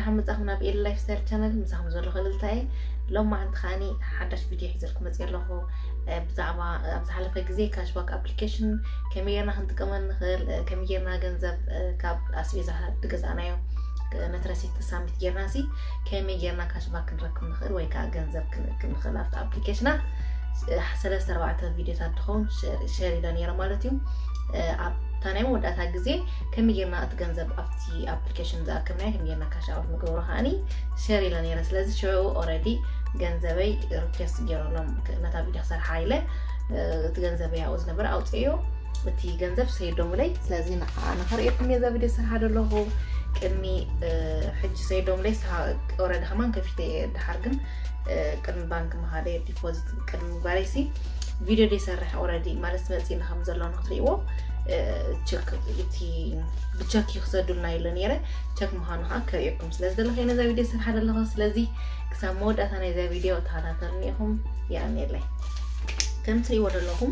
ሓመጻኹም ናብ ኤል ላይፍ ስታይል ቻነል። ምሳኹም ዘለኹ እልልታ እየ። ሎማዓንቲ ከዓኒ ሓዳሽ ቪድዮ ሒዘልኩም መፅእ ኣለኹ። ብዛዕባ ኣብ ዝሓለፈ ግዜ ካሽባክ ኣፕሊኬሽን ከመይ ጌርና ክንጥቀመሉ ንኽእል፣ ከመይ ጌርና ገንዘብ ካብ ኣስቤዛ ዝገዛእናዮ ነቲ ረሲት ሳሚት ጌርና ሲ ከመይ ጌርና ካሽባክ ክንረክብ ንኽእል ወይ ከዓ ገንዘብ ክንእክብ ንኽእል ኣብቲ ኣፕሊኬሽናት ሰለስተ ኣርባዕተ ቪድዮታት ዝኸውን ሸር ኢለ ነይረ ማለት እዩ። ኣብታ ናይ መወዳእታ ግዜ ከመይ ጌርና እቲ ገንዘብ ኣብቲ ኣፕሊኬሽን ዝኣከብናዮ ከመይ ጌርና ካሽ ኣውት ንገብሮ ከዓኒ ሸር ኢለ ነይረ። ስለዚ ሽዑ ኦረዲ ገንዘበይ ሪኩዌስት ገይረሎም ነታ ቪድዮ ክሰርሓ ኢለ እቲ ገንዘበይ ኣብኡ ዝነበረ ኣውፅእዮ። እቲ ገንዘብ ሰይዶምለይ። ስለዚ ንዓ ንኸርእየኩም እየ እዛ ቪድዮ ዝሰርሓ ዘለኹ። ቅድሚ ሕጂ ሰይዶምለይ ኦረዲ ከማን ከፊተ እየ። ድሓር ግን ቅድሚ ባንክ ምኻደ ዲፖዚት ቅድሚ ምግባረይ ሲ ቪድዮ ደይሰርሕ ኦረዲ ማለት መፂእና ከም ዘሎ ንክትርእይዎ ቸክ እቲ ብቸክ እዩ ክሰዱልና ኢለ ነይረ። ቸክ ምዃኑ ከዓ ከርእየኩም ስለ ዝደለኹ እየ ነዛ ቪድዮ ዝሰርሓ ዘለኹ። ስለዚ ክሳብ መወዳእታ ናይዛ ቪድዮ ተኸታተሉኒ ኢኹም። የቐንየለይ። ከም ትርእይዎ ዘለኹም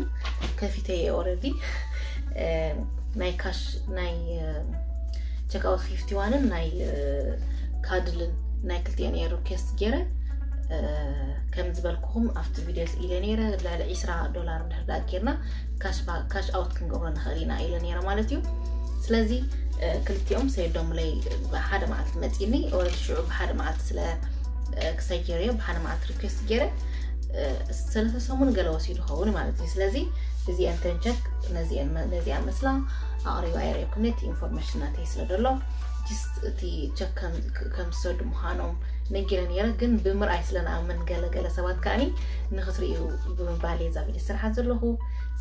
ከፊተየ ኦረዲ ናይ ካሽ ናይ ቸክ ኣውት ፊፍቲ ዋንን ናይ ካድልን ናይ ክልቲኦን እየ ሪኩዌስት ገይረ። ከም ዝበልኩኹም ኣብቲ ቪድዮ ኢለ ነይረ ልዕሊ ዒስራ ዶላር እንድሕር ደኣ ጌርና ካሽ ኣውት ክንገብሮ ንኽእል ኢና ኢለ ነይረ ማለት እዩ። ስለዚ ክልቲኦም ሰይዶምለይ ሓደ መዓልቲ መፂኒ ኦረዲ ሽዑ ብሓደ መዓልቲ ስለ ክሰይረዮ ብሓደ መዓልቲ ሪኩዌስት ገይረ ሰለስተ ሰሙን ገለ ወሲዱ ኸውን ማለት እዩ። ስለዚ እዚአን ተንቸክ ነዚኣ መስላ ኣቕሪባ የርእየኩም ነቲ ኢንፎርሜሽን ናተይ ስለ ደሎ ጅስት እቲ ቸክ ከም ዝሰዱ ምዃኖም ነጊረ ነይረ። ግን ብምርኣይ ስለ ንኣምን ገለ ገለ ሰባት ከዓኒ ንክትርእዩ ብምባል እየ እዛ ቪድዮ ዝሰርሓ ዘለኹ።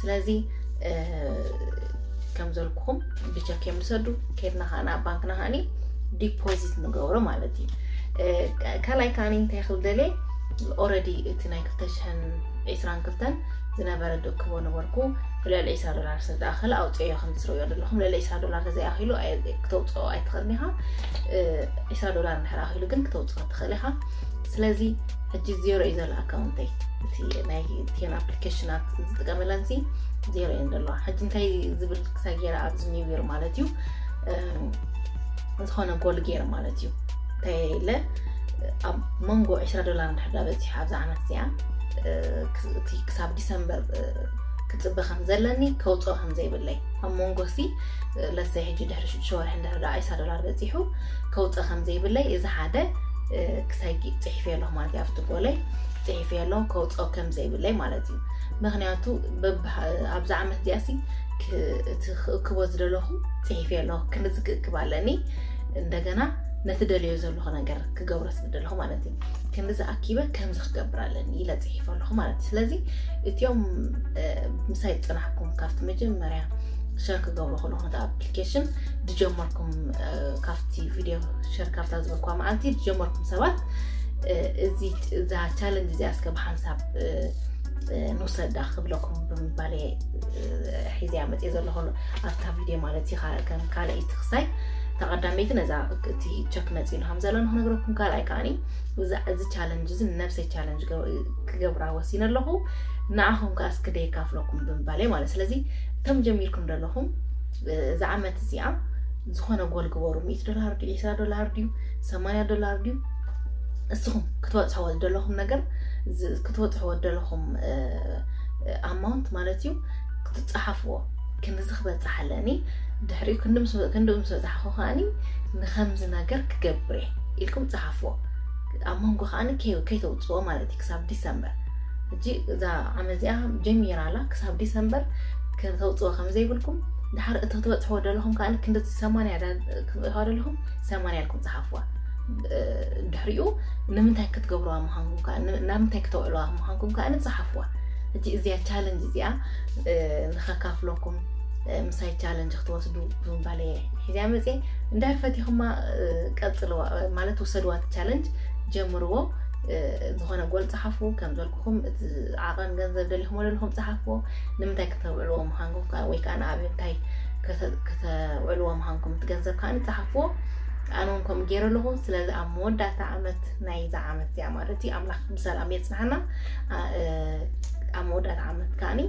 ስለዚ ከም ዘልኩኹም ብቸክ እዮም ዝሰዱ። ከድና ከዓኒ ኣብ ባንክና ከዓኒ ዲፖዚት ንገብሮ ማለት እዩ። ካልኣይ ከዓኒ እንታይ ክብል ደልየ ኦረዲ እቲ ናይ ክልተ ሽሕን ዒስራን ክልተን ዝነበረ ድእክቦ ነበርኩ ልዕሊ ዒስራ ዶላር ስለ ዝኣኸለ ኣውፅእዮ ከም ትርእዮ ዘለኹም ልዕሊ ዒስራ ዶላር ተዘይኣኺሉ ክተውፅኦ ኣይትኽእልን ኢኻ። ዒስራ ዶላር እንድሕር ኣኺሉ ግን ክተውፅኦ ትኽእል ኢኻ። ስለዚ ሕጂ ዜሮ እዩ ዘሎ ኣካውንተይ። እቲ ናይ ቴን ኣፕሊኬሽናት ዝጥቀመለን ሲ ዜሮ እየን ዘለዋ። ሕጂ እንታይ ዝብል ክሳብ ገይረ ኣብዚ ኒው ይር ማለት እዩ ዝኾነ ጎል ገይረ ማለት እዩ። እንታይ ኢለ ኣብ መንጎ ዒስራ ዶላር እንድሕር ዳ በፂሑ ኣብዛ ዓመት እዚኣ እቲ ክሳብ ዲሰምበር ክፅበ ከም ዘለኒ ከውፅኦ ከም ዘይብለይ ኣብ መንጎ ሲ ለሰይ ሕጂ ድሕሪ ሽዱሽተ ወርሒ እንድሕር ዳ ዒስራ ዶላር በፂሑ ከውፅኦ ከም ዘይብለይ እዚ ሓደ ክሳይ ፅሒፈ ኣለኹ ማለት እዩ። ኣብቲ ጎለይ ፅሒፈ ኣለኹ ከውፅኦ ከም ዘይብለይ ማለት እዩ። ምክንያቱ ኣብዛ ዓመት እዚኣ ሲ እቲ ክእክቦ ዝደለኹ ፅሒፈ ኣለኹ ክንዚ ክእክብ ኣለኒ እንደገና ነቲ ደልዮ ዘለኹ ነገር ክገብሮ ስለ ደለኹ ማለት እዩ። ክንዲ ዝኣኪበ ከምዚ ክገብር ኣለኒ ኢለ ፅሒፈ ኣለኹ ማለት እዩ። ስለዚ እቲኦም ምሳይ ዝፅናሕኩም ካብቲ መጀመርያ ሸር ክገብሮ ከለኹ ነቲ ኣፕሊኬሽን ዝጀመርኩም ካብቲ ቪድዮ ሸር ካብታ ዝበልኩዋ መዓልቲ ዝጀመርኩም ሰባት እዚ እዛ ቻለንጅ እዚኣ እስከ ብሓንሳብ ንውሰዳ ክብለኩም ብምባል ሒዘያ መፅእ ዘለኹ ኣብታ ቪድዮ ማለት እዩ። ከም ካልኣይቲ ክሳይ ተቐዳመይቲ ነዛ እቲ ቸክ መፂኡ ከም ዘሎ ንክነግረኩም ካልኣይ ከዓኒ እዚ ቻለንጅ እዚ ንነብሰይ ቻለንጅ ክገብራ ወሲነ ኣለኹ። ንዓኹም ከዓ እስኪ ደየካፍለኩም ብምባል እየ ማለት። ስለዚ እቶም ጀሚርኩም ዘለኹም እዛ ዓመት እዚኣ ዝኾነ ጎል ግበሩ። ሚእቲ ዶላር ድዩ፣ ዒስራ ዶላር ድዩ፣ ሰማንያ ዶላር ድዩ፣ እስኹም ክትበፅሕዎ ዝደለኹም ነገር ክትበፅሕዎ ዝደለኹም ኣማውንት ማለት እዩ ክትፀሓፍዎ። ክንድዚ ክበፅሕ ኣለኒ ድሕሪኡ ክንዲ ምስ በፃሕኹ ከዓኒ ንከምዚ ነገር ክገብር እየ ኢልኩም ፀሓፍዎ። ኣብ መንጎ ከዓኒ ከይተውፅዎ ማለት እዩ ክሳብ ዲሰምበር። ሕጂ እዛ ዓመት እዚኣ ጀሚራ ኣላ ክሳብ ዲሰምበር ከተውፅዎ ከም ዘይብልኩም ድሓር እቲ ክትበፅሕዎ ደለኹም ከዓ ክንዲ ሰማንያ ክትበፅሕዎ ደለኹም ሰማንያ ኢልኩም ፀሓፍዋ። ድሕሪኡ ንምንታይ ክትገብርዋ ምዃንኩም ከዓ ናብ ምንታይ ክተውዕልዋ ምዃንኩም ከዓ ንፀሓፍዋ። ሕጂ እዚኣ ቻለንጅ እዚኣ ንኸካፍለኩም ምሳይ ቻለንጅ ክትወስዱ ብምባል እየ ሒዝያ መፅየ። እንድሕር ፈቲኹማ ቀፅልዋ ማለት ውሰድዋ እቲ ቻለንጅ ጀምርዎ። ዝኾነ ጎል ፀሓፉ ከም ዘልኩኹም እቲ ዓቐን ገንዘብ ደሊኹም ደለኹም ፀሓፍዎ። ንምንታይ ከተውዕልዎ ምዃንኩም ወይ ከዓ ንኣበይ እንታይ ከተውዕልዎ ምዃንኩም እቲ ገንዘብ ከዓ ንፀሓፍዎ። ኣነ እውን ከምኡ ገይረ ኣለኹ። ስለዚ ኣብ መወዳእታ ዓመት ናይዛ ዓመት እዚኣ ማለት እዩ ኣምላኽ ብሰላም የፅንሓና። ኣብ መወዳእታ ዓመት ከዓኒ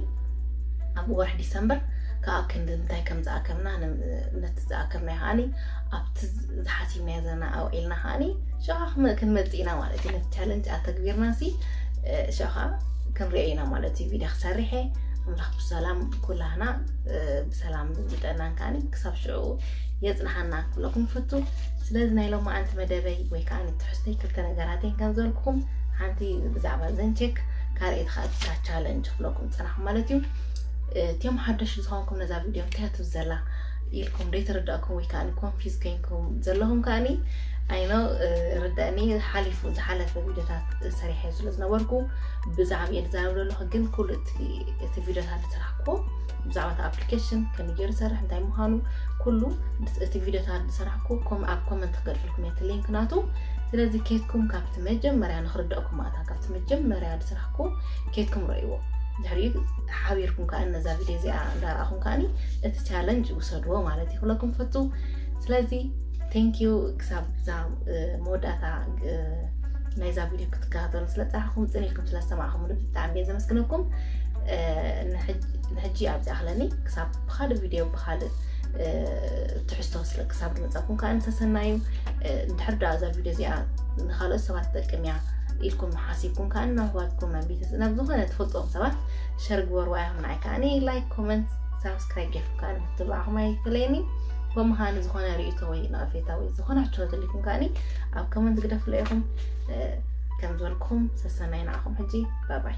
ኣብ ወርሒ ዲሰምበር ከዓ ክንዲ እንታይ ከም ዝኣከብና፣ ን-፣ ነቲ ዝኣከብናዮ ከዓኒ ኣብቲ ዝ-፣ ዝሓሲብናዮ ዘለና ኣውዒልና ከዓኒ ሽዑ ክም-፣ ክንመጽእ ኢና ማለት እዩ። ነቲ ቻለንጅ ኣተግቢርና ሲ፣ እ፣ ሽዑ ከዓ ክንሪኦ ኢና ማለት እዩ። ቪድዮ ክሰርሕ እየ። ኣምላኽ ብሰላም ኩላህና፣ እ፣ ብሰላም ብጥዕናን ከዓኒ ክሳብ ሽዑ የጽንሓና ክብለኩም ፈቱ። ስለዚ ናይ ሎማዓንቲ መደበይ ወይ ከዓ ንትሕዝቶይ ክልተ ነገራተይ ከም ዝበልኩኹም፣ ሓንቲ ብዛዕባ ዘን ቼክ፣ ካልኣይቲ ከዓ እታ ቻለንጅ ክብለኩም ዝጸናሕኩ ማለት እዩ። እ፣ እቲኦም ሓደሽ ዝኾንኩም ነዛ ቪድዮ እንታይ ትብል ዘላ ኢልኩም ዘይተረዳእኩም ወይ ከዓ ኮንፊዝ ኮይንኩም ዘለኹም ከዓኒ፣ ኣይኖ፣ እ፣ ርዳእኒ፣ ሓሊፉ ዝሓለፈ ቪድዮታት ሰሪሐ ስለ ዝነበርኩ ብዛዕባ እየ ዝዛረብ ዘለኹ። ግን ኩሉ እቲ፣ እቲ ቪድዮታት ዝሰራሕኩዎ ብዛዕባ እቲ ኣፕሊኬሽን ከመይ ገይሩ ዝሰርሕ እንታይ ምዃኑ ኩሉ እቲ ቪድዮታት ዝሰራሕኩ ኮም-፣ ኣብ ኮመንት ክገድፈልኩም እየ እቲ ሊንክ ናቱ። ስለዚ ኬትኩም ካብቲ መጀመርያ ንክርደእኩም ማእታ ካብቲ መጀመርያ ዝሰራሕኩ ኬትኩም ረእይዎ። ድሕሪኡ ሓቢርኩም ከዓ ነዛ ቪድዮ እዚኣ እንዳረኣኹም ከዓኒ እቲ ቻለንጅ ውሰድዎ ማለት እዩ ክብለኩም ፈቱ። ስለዚ ቴንክ ዩ ክሳብ እዛ፣ እ፣ መወዳእታ፣ እ፣ ናይዛ ቪድዮ ክትከታተሉ ስለ ጸናሕኩም፣ ጽን ኢልኩም ስለ ዝሰማዕኹም ብጣዕሚ እየ ዘመስግነኩም። እ፣ ንሕጂ፣ ንሕጂ ኣብዚ ኣኽለኒ። ክሳብ ብኻልእ ቪድዮ ብኻልእ፣ እ፣ ትሕዝቶ ስለ ክሳብ ዝመጻኩም ከዓ ንሰሰናዩ። እ፣ እንድሕር ደኣ እዛ ቪድዮ እዚኣ ንኻልኦት ሰባት ትጠቅም እያ ኢልኩም ሓሲብኩም ከዓ ንኣሕዋትኩም ናብ ቤተሰብ ናብ ዝኾነ ትፈልጥዎም ሰባት ሸር ግበርዋ ኢኹም። ንዓይ ከዓኒ ላይክ፣ ኮመንት፣ ሳብስክራይብ ጌርኩም ከዓኒ ምትብባዕኹም ኣይፈለየኒ። ከምኡ ከዓኒ ዝኾነ ርእይቶ ወይ ነቐፌታ ወይ ዝኾነ ሕቶ ተልይኩም ከዓኒ ኣብ ኮመንት ግደፍለ ኢኹም። እ፣ ከም ዝበልኩም ሰሰናይ ንዓኹም። ሕጂ ባይ ባይ።